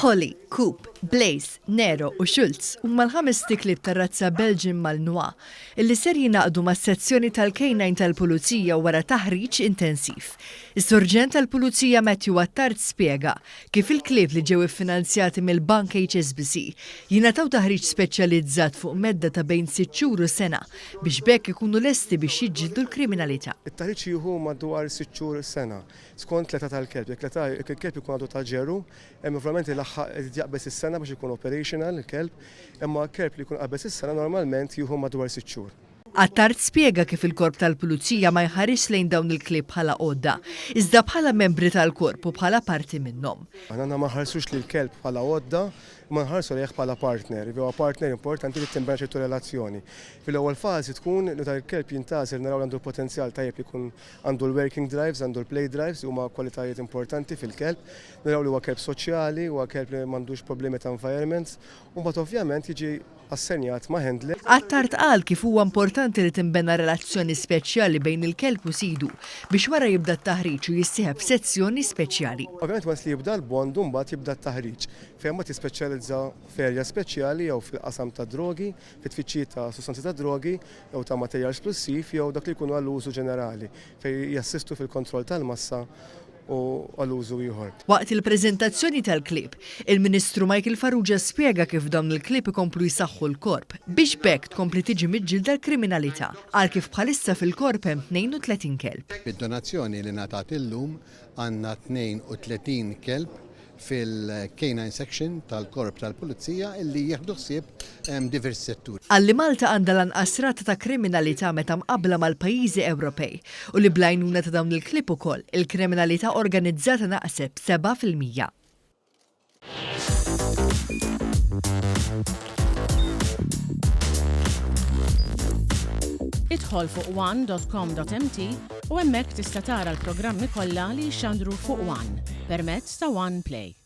Holly, Coop, Blaze, Nero u Schultz huma l-ħamest iklieb tar-razza Belgian Malinois illi ser jingħaqdu mas-sezzjoni tal-K-9 tal-Pulizija wara taħriġ intensiv. Is-Surġent tal-Pulizija Matthew Attard spjega kif il-klieb li ġew iffinanzjati mill-Bank HSBC jingħataw taħriġ speċjalizzat fuq medda ta' bejn sitt xhur u sena biex b'hekk ikunu lesti biex jiġġieldu l-kriminalità. It-taħriġ jieħu madwar sitt xhur sena. Skont l-età tal-kelb, jekk l-età jekk il-kelb ikun għadu ta' ġeru, hemm ovvjament ilaħħaq irid jaqbeż is-sena biex ikun operational il-kelb, imma kelb li jkun qabeż is-sena normalment jieħu madwar sitt xhur. Attard spjega kif il-Korp tal-Pulizija ma jħarisx lejn dawn il-klieb bħala għodda, iżda bħala membri tal-Korp u bħala parti minnhom. Aħna ma nħarsux lill-kelb bħala għodda, imma nħarsu lejh bħala partner, huwa partner importanti li tinbena ċertu relazzjoni. Fil-ewwel fażi tkun li dan il-kelb jintgħażel naraw li għandu l-potenzjal tajjeb li jkun Għandu l-working drives, għandu l-play drives, li huma kwalitajiet importanti fil-kelb. Naraw li huwa kelb soċjali, huwa kelb li m'għandux problemi ta' environments, u mbagħad ovvjament jiġi assenjat ma' handler. Attard qal kif huwa importanti li tinbena relazzjoni speċjali bejn il-kelb u sidu biex wara jibda t-taħriġ u jissieħeb f'sezzjoni speċjali. Ovvjament once li jibda l-bond u mbagħad jibda t-taħriġ fejn mbagħad jispeċjalizza f'erja speċjali jew fil-qasam tad-drogi, fit-tfittxijiet ta' sustanzi ta' drogi jew ta' materjal splussiv jew dak li jkunu għall-użu ġenerali fejn jassistu fil-kontroll tal-massa u għal użu ieħor. Waqt il-preżentazzjoni tal-klieb, il-Ministru Michael Farrugia spjega kif dawn il-klieb ikomplu jsaħħu l-Korp biex b'hekk tkompli tiġi miġġielda l-kriminalità. Qal kif bħalissa fil-Korp hemm 32 kelb. Bid-donazzjoni li ngħatat illum għandna 32 kelb fil-K-9 Section tal-Korp tal-Pulizija illi jieħdu ħsieb diversi setturi. Qal li Malta għandha l-anqas rata ta' kriminalità meta mqabbla mal-pajjiżi Ewropej u li bl-għajnuna ta' dawn il-klieb ukoll, il-kriminalità organizzata naqset b'7%. Idħol fuq one.com.mt u hemmhekk tista' tara l-programmi kollha li jixxandru fuq One permezz ta' One Play.